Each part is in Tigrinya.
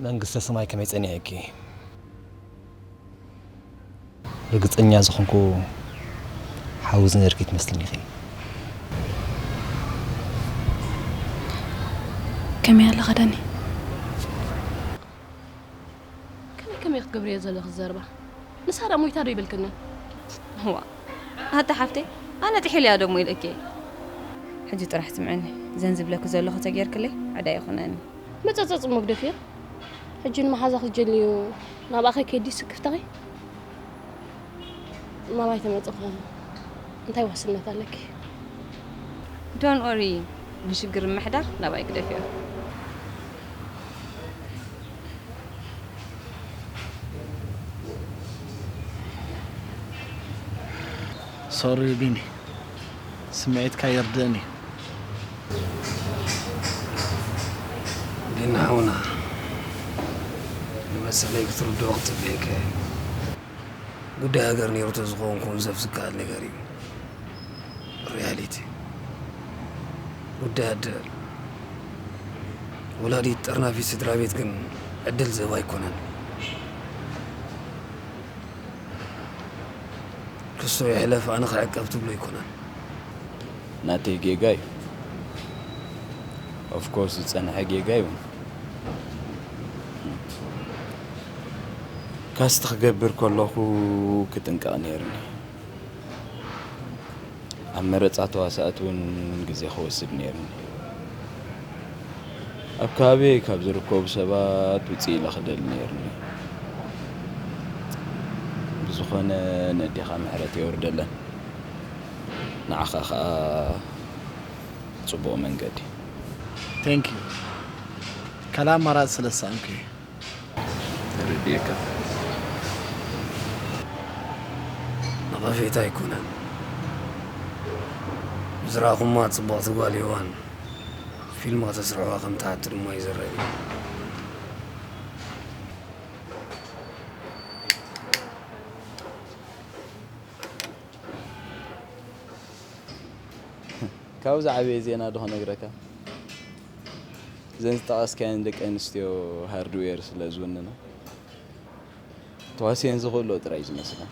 መንግስተ ሰማይ ከመይ ጸኒዐኪ? ርግጸኛ ዝኾንኩ ሓዊ ዝነርኪ ትመስልኒ ኢኺ። ከመይ ኣለኻ ዳኒ? ከመይ ከመይ ክትገብርዮ ዘለኺ ዘረባ? ንሳ ደኣ ሞይታ ዶ ይበልክኒ? ዋ ኣታ ሓፍተይ ኣነ ጥሒለያ ደሞ ኢለኪ። ሕጂ ጥራሕ ስምዕኒ፣ ዘን ዝብለኪ ዘለኹ ተጌርክለይ ዕዳ ይኹነኒ። መጸጸጺ መግደፍዮ። ሕጂ ንመሓዛኺ ትጀልንዮ ናብኣኺ ከይዲ ስክፍታኺ ናባይ ተመጽእኺ እንታይ ውሕስነት ኣለኪ? Don't worry፣ ንሽግር ምሕዳር ናባይ ግደፍዮ። ሶሪ ቢኒ፣ ስምዒትካ ይርድእኒ። ቢኒ ሓውና፣ ንመሰለይ ክትርድኦ ክጽበየካ እየ። ጉዳይ ሃገር ነይሩ ተዝኸውን ክውንዘፍ ዝከኣል ነገር እዩ። ሪያሊቲ ጉዳይ ኣደ ወላዲት ጠርናፊት ስድራ ቤት ግን ዕድል ዝህብ ኣይኮነን። ክሶ ይሕለፍ ኣነ ክዕቀብ ትብሎ ኣይኮነን። ናተይ ጌጋ እዩ። Of course ዝጸንሐ ጌጋ እዩ። ካስት ክገብር ከለኹ ክጥንቀቕ ነይርኒ። ኣብ መረጻ ተዋሳእቲ እውን ግዜ ክወስድ ነይርኒ። ኣብ ከባቢየይ ካብ ዝርከቡ ሰባት ውፅእ ኢለ ክደሊ ነይርኒ። ብዝኾነ ነዴኻ ምሕረት የውርደለን። ንዓኻ ኸኣ ጽቡቕ መንገዲ። Thank you ካልእ ኣማራጺ ስለ ዝሰኣንኩ እየ። ተረዲኤካ። ነቐፌታ ኣይኮነን። ዝረኣኹማ ጽብቕቲ ጓል ሄዋን ፊልም ከተስርሕዋ ከም ትሓቱ ድማ እዩ ዝረኣየኒ። ካብኡ ዝዓበየ ዜና ዶ ክነግረካ? እዘን ዝጠቐስካየን ደቂ ኣንስትዮ ሃርድዌር ስለ ዝውንና ተዋስየን ዝኽእልኦ ጥራይ እዩ ዝመስለን።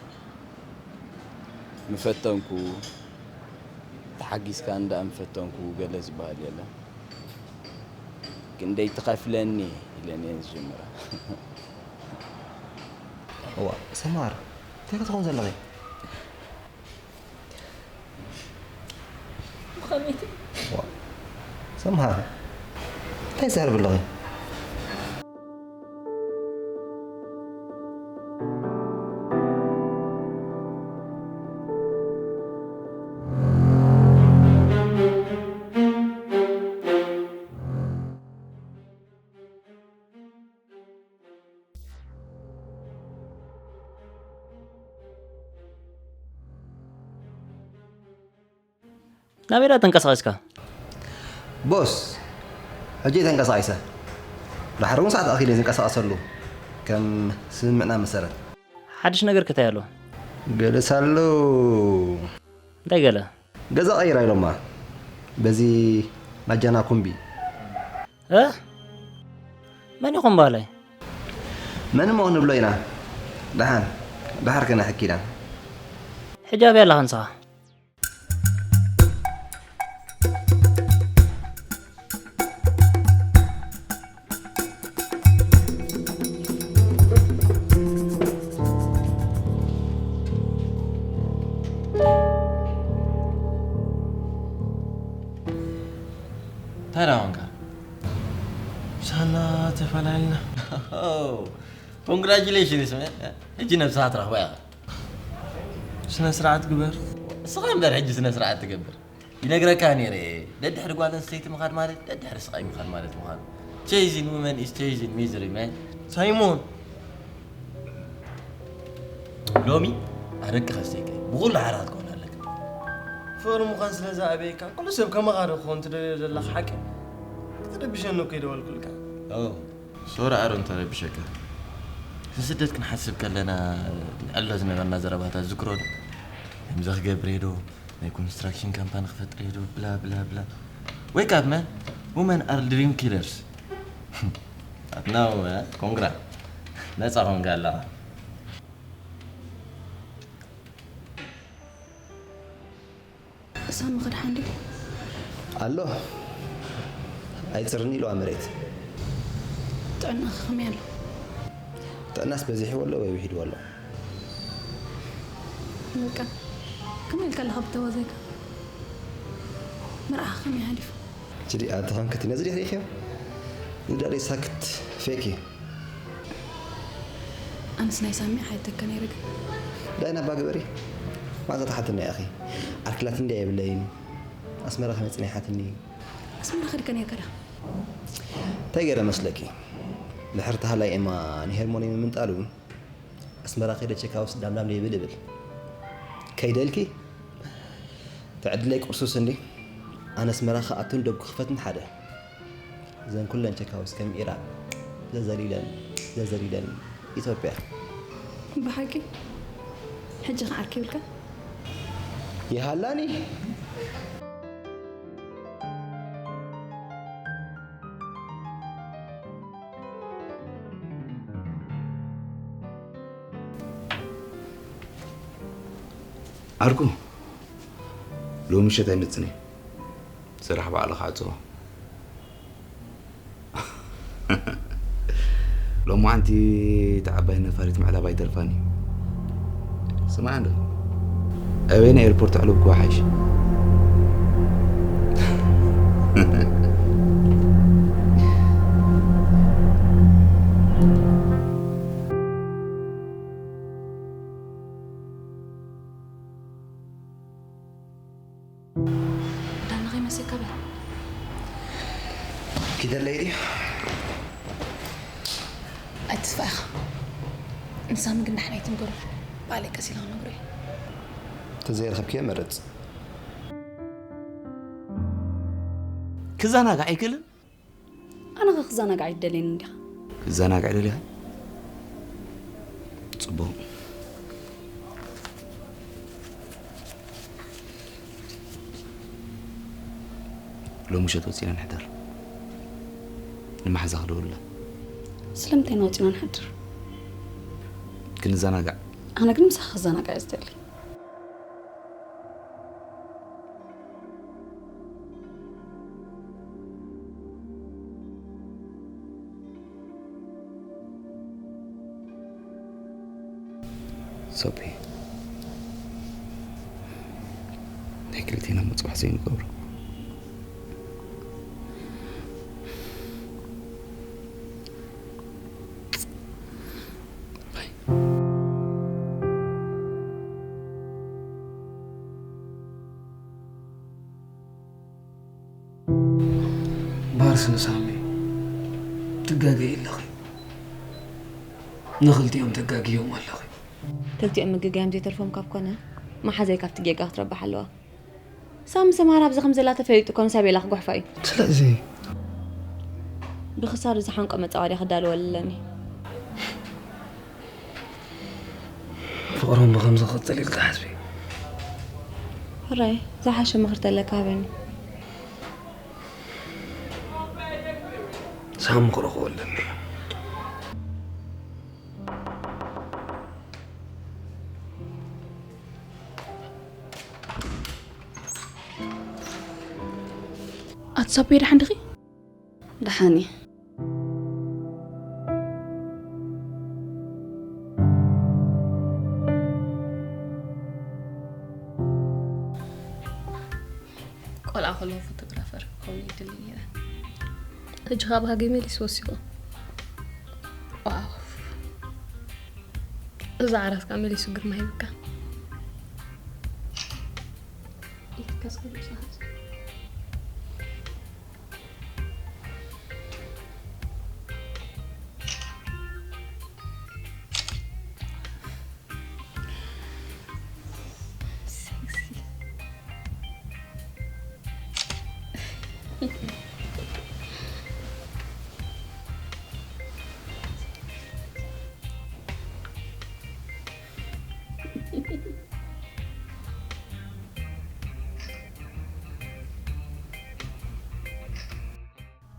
ምፈተንኩ፣ ተሓጊዝካኒ ደኣ ምፈተንኩ ገለ ዝበሃል የለን። ክንደይ ትኸፍለኒ ኢለን እየን ዝጅምራ። እዋ ሰማር እንታይ ክትኾን ዘለኺ? ብኸመይቲ ሰምሃር እንታይ ትዛረቢ ኣለኺ? ናበይ ደኣ ተንቀሳቒስካ? ቦስ፣ ሕጂ እየ ተንቀሳቒሰ። ድሓር እውን ሰዓት ኣኺለ እየ ዝንቀሳቐሰሉ ከም ስምምዕና መሰረት። ሓድሽ ነገር ከ እንታይ ኣሎ? ገለስ ኣሎ። እንታይ ገለ? ገዛ ቀይራ ኢሎማ በዚ ናጃና ኩምቢ። እ? መን ኢኹም በሃላይ? መን እሞ ክንብሎ ኢና? ደሓን ደሓር ከነሕኪ ኢና። ሕጂ ኣበይ ኣለኻ ንስኻ? እንታይ ደኣ ኮንካ? ምሳና ተፈላለና። Congratulations man። ሕጂ ነብስኻ ትረኽባ ኢኻ። ስነ ስርዓት ግበር። እስኻ እምበር ሕጂ ስነ ስርዓት ትገብር። ይነግረካ ነይረ እየ። ደድሕሪ ጓል ኣንስተይቲ ምኻድ ማለት ደድሕሪ ስቓይ ምኻድ ማለት ምዃኑ። Chasing women is chasing misery man። ሳይሞን። ሎሚ ኣረቂ ከስተይካ እዩ። ብኹሉ ሓራ ክትከውን ኣለካ። ፍቕሪ ምዃን ስለ ዝኣበየካ ኩሉ ሰብ ከማኻ ዶ ክኸውን ትደልዮ ዘለኻ ሓቂ? ከተረብሸኒ እኮ ይደወልኩልካ። ኦ፣ ሶሪ ኣሮን ተረቢሸካ። ስስደት ክንሓስብ ከለና ንዕሎ ዝነበርና ዘረባታት ዝክሮ ዶ? ከምዚ ክገብር እየ ዶ? ናይ ኮንስትራክሽን ካምፓኒ ክፈጥር እየ ዶ? ብላ ብላ ብላ። Wake up man! Women are dream killers። No, ኮንግራ። ነፃ ኮንካ ኣለኻ። ሳሚ ክድሓን ድዩ? ኣሎ። ኣይፅርን ኢልዋ መሬት። ጥዕናኸ ከመይ ኣሎ? ጥዕናስ በዚሕዎ ኣሎ ወይ ውሒድዎ ኣሎ? በቃ፣ ከመይ ኢልካ ኣለኻ ብተዋዛይካ? መርዓኻ ከመይ ሓሊፉ? ችዲ፣ ኣንተ ኸንክቲ ነዚ ዲኺ ሪኢኽዮ? ንዳለይ ሳክት ፌክ እዩ። ኣነስ ናይ ሳሚ ሓይተካ ነይረ ግን። ዳይ ናባ ግበሪ። ማዛ ተሓትኒ ኢኺ። ኣርክላት እንድያ የብለይን። ኣስመራ ከመይ ጽኒሓትኒ። ኣስመራ ከድካ ነይርካ ዳ? እንታይ ገይረ መስለኪ? ድሕሪ ተሃላይ ኤማ ንሄርሞኒ ምምንጣሉ ኣስመራ ከይደ ቸካውስ ዳምዳም ይብል ይብል። ከይደልኪ? ትዕድለይ ቁርሱስ እንዲ። ኣነ ኣስመራ ክኣቱን ደጉ ክፈትን ሓደ። እዘን ኩለን ቸካውስ ከም ኢራን ዘዘሊለን ዘዘሊለን ኢትዮጵያ። ብሓቂ? ሕጂ ከዓርኪ ይብልካ? ይሃላኒ። ዓርኩ፣ ሎሚ ምሸት ኣይመጽን እየ። ስራሕ ባዕሉ ክዓጽዎ። ሎማዓንቲ እታ ዓባይ ነፋሪት ምዕላብ ኣይተርፋን እዩ። ስማዕ እንዶ፣ ኣበይ ናይ ኤርፖርት ኣዕለብክዎ ሓይሽ። ዳና ከይመሰካ በል። ኪደለይ ድዩ? ኣይትስፋ ኢኻ። ንሳሚ ግን ንሓና ኣይትንገሮ። ባዕለይ ቀስ ኢለ ክነግሮ እየ። ተዘይረኸብክዮ መርጽ። ክዘናጋዕ ኣይክእልን? ኣነ ኸ ክዘናጋዕ ኣይትደልየኒ እንዲኻ? ክዘናጋዕ ደሊኻ? ጽቡቕ። ሎሚ ምሸት ወጺና ንሕደር። ንመሓዛ ክደውልላ። ስለምንታይ ኢና ወጺና ንሓድር? ክንዘናጋዕ። ኣነ ግን ምሳኻ ክዘናጋዕ እየ ዝደሊ። ሶፊ፣ ናይ ክልቴና ምጽዋሕ ዘይንገብሮ። ባይ። ባርስ ንሳሚ ትጋገይ ኣለኺ። ንኽልቲኦም ተጋግዮም ኣለኺ። ክልቲኦም ምግጋዮም ዘይተርፎም ካብ ኮነ፣ መሓዘይ ካብቲ ጌጋ ክትረብሕ ኣለዋ። ሳሚ ሰምሃር ኣብዚ ከም ዘላ ተፈሊጡ እኮ ንሳቤላ ክጉሕፋ እዩ። ስለዚ ብኽሳዱ ዝሓንቆ መጻወድያ ክዳለወሉ ኣለኒ። ፍቕሮም ብኸምዚ ክቕጽል ኢልኪ ትሓስቢ? ሕራይ፣ ዝሓሸ ምኽሪ ተለካ ሃበኒ። ሳሚ ክረኽቦ ኣለኒ። ኣቲ ሳቤ ደሓን ዲኺ? ደሓን እየ። ቆልዓ ከለኹ ፎቶግራፈር ክኸውን ይደሊ ነይረ። ሕጂ ካብ ሃገይ መሊሱ ወሲኹ። ዋው። እዛ ዓራትካ መሊሱ ግርማ ይብካ። ኢድካ እስከ ልብሳ ሃዝ። ሴክሲ።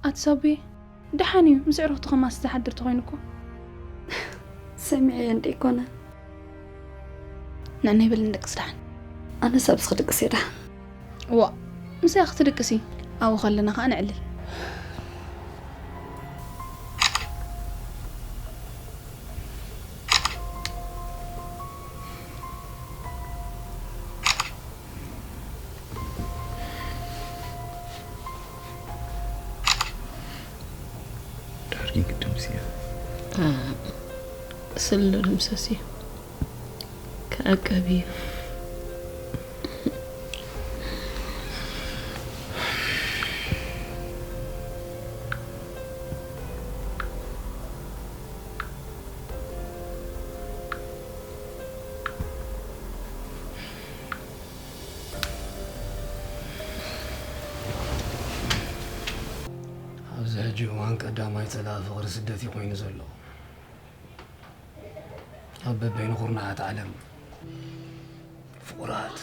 ኣቲ ሳቢ፣ ደሓን እዩ፣ ምስ ኣዕሩኽቱ ከማስ ዝሓድር ተኾይኑ እኮ። ሰሚዐዮ እንደ ኣይኮነ። ንዕናይ በል ንደቅስ ደሓን። ኣነስ ኣብዚ ክድቅስ እየ ደሓን። እዋ፣ ምሳይ ክትድቅሲ፣ ኣብኡ ከለና ኸኣ ነዕልል። ዳርጊ ግድምሲ እያ። ስለ ድምሰሲ ከኣቀብ እዩ። ኣብዚ ሕጂ እዋን ቀዳማይ ጸላኢ ፍቕሪ ስደት እዩ ኮይኑ ዘሎ። ኣብ በበይኑ ኩርናዓት ዓለም ፍቑራት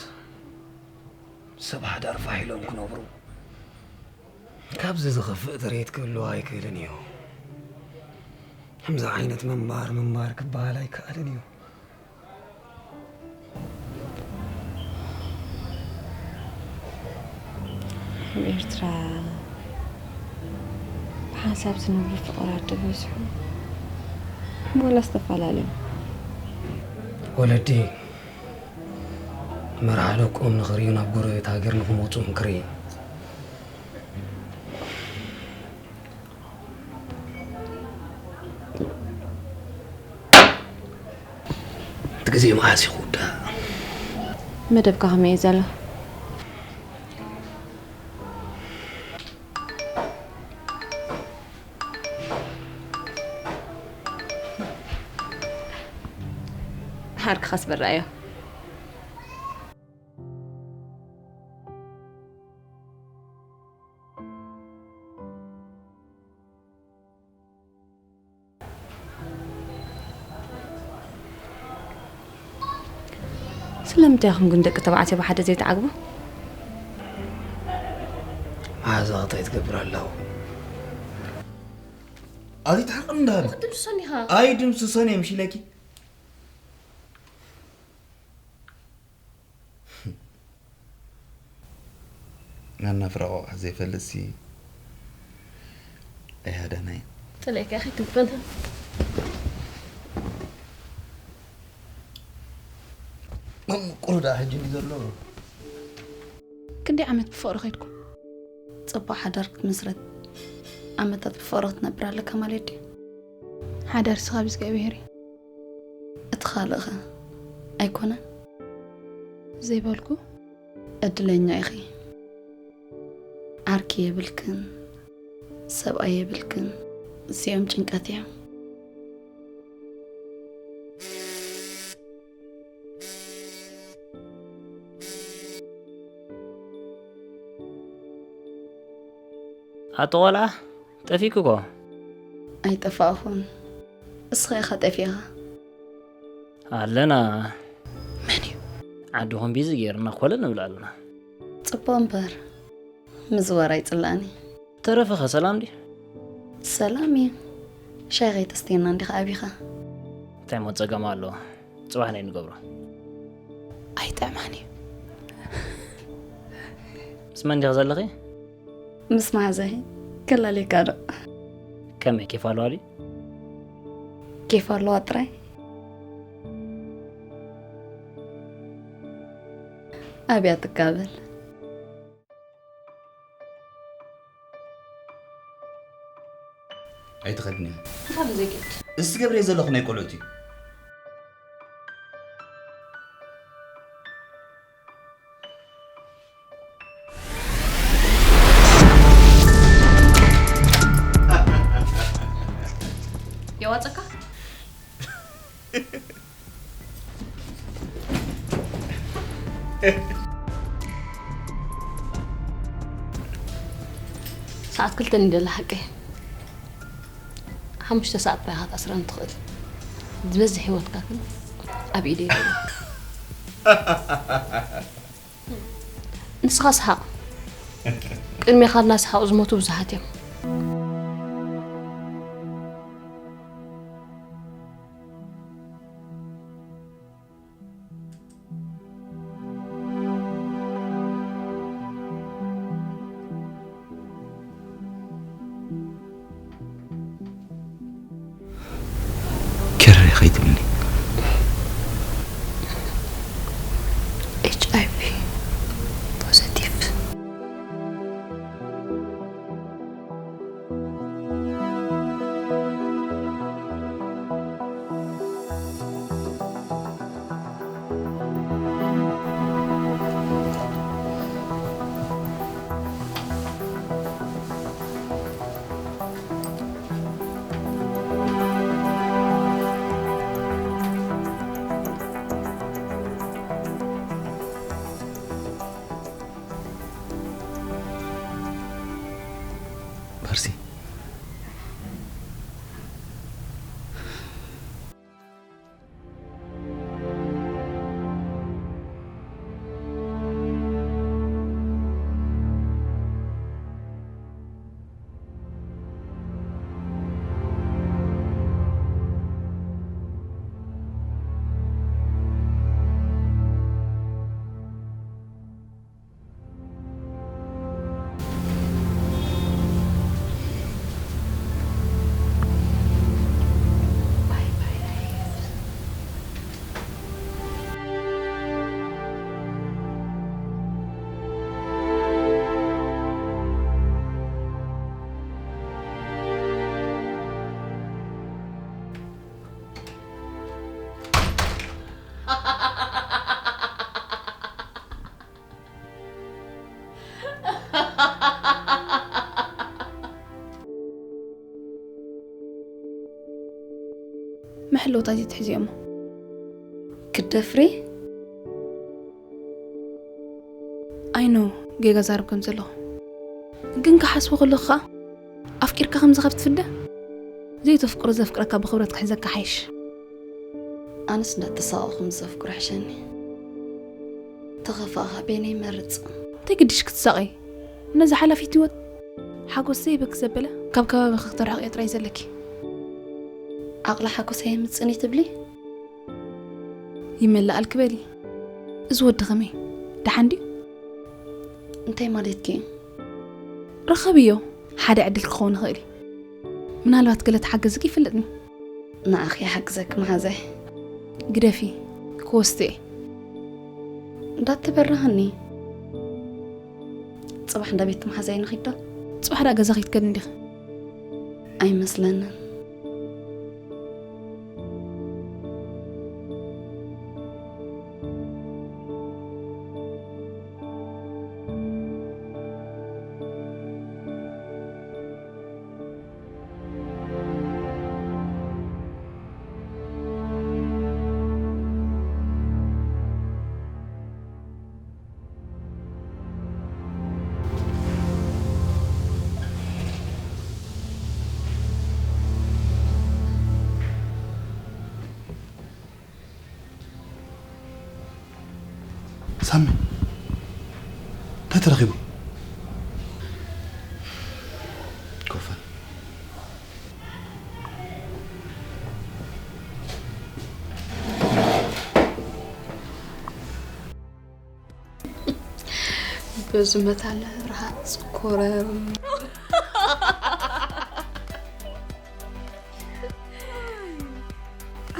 ሰብ ሓዳር ፋሕ ኢሎም ክነብሩ ካብዚ ዝኸፍእ ትርኢት ክህልዎ ኣይክእልን እዩ። ከምዚ ዓይነት ምንባር ምንባር ክበሃል ኣይከኣልን እዩ። ኣብ ኤርትራ ብሓንሳብ ዝነብሩ ፍቑራት ዶ ይበዝሑ ዋላስ ተፈላለዩ? ወለዲ መርዓ ደቆም ንኽርእዩ ናብ ጎረቤት ሃገር ንኽመጹ እንክርኢ። እቲ ግዜ መዓስ እዩ ክውዳእ? መደብካ ከመይ እዩ ዘሎ? ዓርክኻስ በራዮ። ስለምንታይ ኢኹም ግን ደቂ ተባዕትዮ ብሓደ ዘይትዓግቡ? መሓዛኺ እንታይ ትገብር ኣለኹ? ኣይትሕርቕኒ እንዳበለ። ክትድምስሶን ኢኻ። ኣይድምስሶን እየ ምሽ ኢለኪ። ናና ፍራቆ ዘይፈልጥሲ ኣይሃደናይ። ጥለካ ኺ ትበል። መምቁሩ ደኣ ሕጂ እዩ ዘሎ። ክንደይ ዓመት ብፍቕሪ ኸይድኩም? ጽቡቕ ሓዳር ክትምስረት ዓመታት ብፍቕሪ ክትነብር ኣለካ ማለት ድዩ? ሓዳር ስኻ ብእግዚኣብሔር እዩ። እቲ ካልእኸ ኣይኮነን? ዘይበልኩ? ዕድለኛ ኢኺ። ዓርኪ የብልክን፣ ሰብኣይ የብልክን። እዚኦም ጭንቀት እዮም። ኣቶ ቆልዓ፣ ጠፊእኩ እኮ። ኣይጠፋእኹን። እስኻ ኢኻ ጠፊእኻ። ኣለና። መን እዩ? ዓድኹም ቢዚ ጌርና ኮለል ንብል ኣለና። ጽቡቕ እምበር፣ ምዝዋር ኣይጽላእን እዩ። ተረፈኸ ሰላም ድዩ? ሰላም እዩ። ሻሂ ከይተስተየና እንዲኻ ኣቢኻ። እንታይ እሞ ጸገም ኣለዎ? ጽባሕ ናይ ንገብሮ። ኣይጥዕማን እዩ። ምስ መን ዲኻ ዘለኺ? ምስ መሓዛይ ከላልየካ ዶ? ከመይ፣ ኬፍ ኣለዋ ድዩ? ኬፍ ኣለዋ ጥራይ። ኣብያ ትካበል። ኣይትኸድኒ። ክፋል ዘይክድ። እዚ ትገብርዮ ዘለኹ ናይ ቆልዑት እዩ። የዋፀካ? ሰዓት ክልተ ንደላ ሓቀይ። ሓሙሽተ ሰዓት ጥራይ ኢኻ ክትኣስረኒ ትኽእል። ዝበዝሕ ህይወትካ ግን ኣብ ኢደይ እዩ። ንስኻ ስሓቕ። ቅድሜኻ እናስሓቑ ዝሞቱ ብዙሓት እዮም። ከይትብልኒ። ኤች ኣይ ቪ ፖዘቲቭ። መርሲ። መሐለውታ እየ ትሕዝዮ እሞ። ክትደፍሪ? ኣይ ኖ ጌጋ ዛረብ ከም ዘለኹ። ግን ክሓስቦ ከለኹ ኸኣ ኣፍቂርካ ከም ዝኸብ ትፍደ? ዘይተፍቅሮ ዘፍቅረካ ብኽብረት ክሕዘካ ሓይሽ። ኣነስ እንዳተሳቐኹ ምስ ዘፍቅሮ ሕሸኒ። ተኸፋእኻ በይነይ ይመርጽ። እንታይ ግድሽ ክትሳቐይ? ነዛ ሓላፊት ህይወት ሓጎስ ዘይበኪ ዘበለ ካብ ከባቢኺ ክተርሕቕዮ ጥራይ ዘለኪ። ዓቕሊ ሓጎስ ኣየምጽእን እዩ ትብሊ? ይመልኣልኪ በሊ። እዚ ወዲ ከመይ? ደሓን ድዩ? እንታይ ማለትኪ እዩ? ርኸብዮ። ሓደ ዕድል ክኸውን ይኽእል እዩ። ምናልባት ገለ ተሓገዝኪ ይፍለጥኒ። ንዓኺ ይሓግዘኪ መሓዛይ። ግደፊ። ክወስድ እየ። እንዳተበራህኒ። ጽባሕ እንዳ ቤት መሓዛይ ንኺድ ዶ? ጽባሕ ደኣ ገዛ ከይትከዲ እንዲኺ። ኣይመስለንን። ሳሚ፣ እንታይ ተረኺቡ? ኮፈን። በዚ መታን ርሃጽ ኮረም።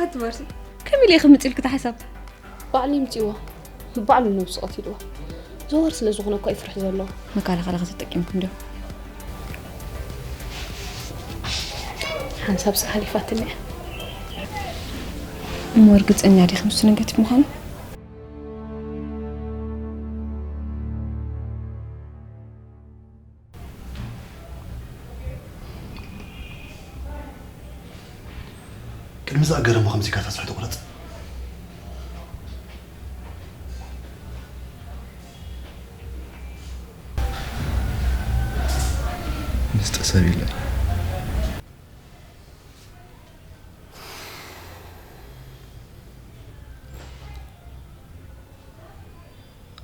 ኣቲ ማርሲ፣ ከመይ ኢለ ክምጽእ ኢልኪ እቲ ሓሳብ? ባዕሉ ይምጽእዎ። ባዕሉ ነብሱ ቀቲልዎ። ዘዋር ስለ ዝኾነ እኮ እዩ ፍርሒ ዘለዎ። መከላኸሊ ከተጠቂምኩም ዶ? ሓንሳብ ስለ ሓሊፋትኒ እያ። እሞ እርግጸኛ ዲኺ ንሱ ነገቲቭ ምዃኑ? ቅድሚ ዝኣገረ እሞ ከምዚ ኢልካ ተስፋ ኣይትቑረጽ። ምስጢር ሰብ የለን።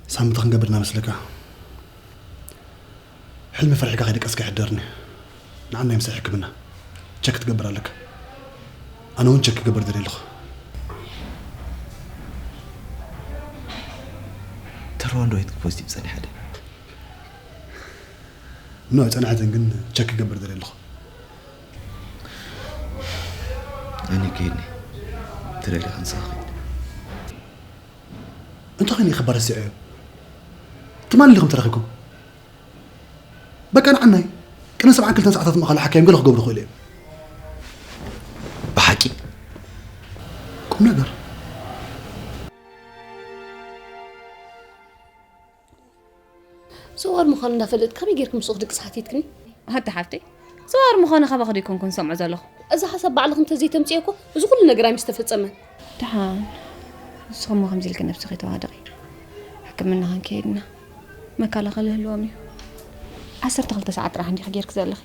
ሳምንት ክንገብር እናመስለካ ሕልሚ ፈሪሕካ ከይደቀስካ ይሕደርኒ። ንዓና ይምሰል ሕክምና ቸክ ትገብር ኣለካ። ኣነ እውን ቸክ ክገብር ደልየ ኣለኹ። ተረዋ እንዶ ኣይትክ ፖዚቲቭ ጸኒሓ ደ? ኖ፣ ኣይጸንሐትን፣ ግን ቸክ ክገብር ደልየ ኣለኹ። ኣነ ከይድኒ። ደሊ ክንሳኺ እንተ ኸይኑ ይኽበር እስዮ ትማሊ ዲኹም ተረኺብኩም በቃ ንዓናይ ቅነ ሰብዓን ክልተን ሰዓታት ምእኻሉ ሓካይም ገለ ክገብሩ ክእሉ እዮም ብሓቂ ቁም ነገር ዘዋር ምዃኑ እንዳፈለጥ ከመይ ጌርኩም ስቕ ድቅስ ሓቲትክኒ? ኣቲ ሓፍተይ ዘዋር ምዃኑ ካባኺ ዶ ይኮንኩን ሰምዖ ዘለኹ። እዛ ሓሳብ ባዕልኺ እንተዘይተምፅዮ እኮ እዚ ኩሉ ነገር ኣይምስተፈፀመን። ደሓን ንስኺ እሞ ከምዚ ኢልኪ ነብስኺ ተዋደቒ። ሕክምና ክንከይድ ኢና። መከላኸሊ ህልዎም እዩ። ዓሰርተ ክልተ ሰዓት ጥራሕ እንዲኺ ጌርኪ ዘለኺ።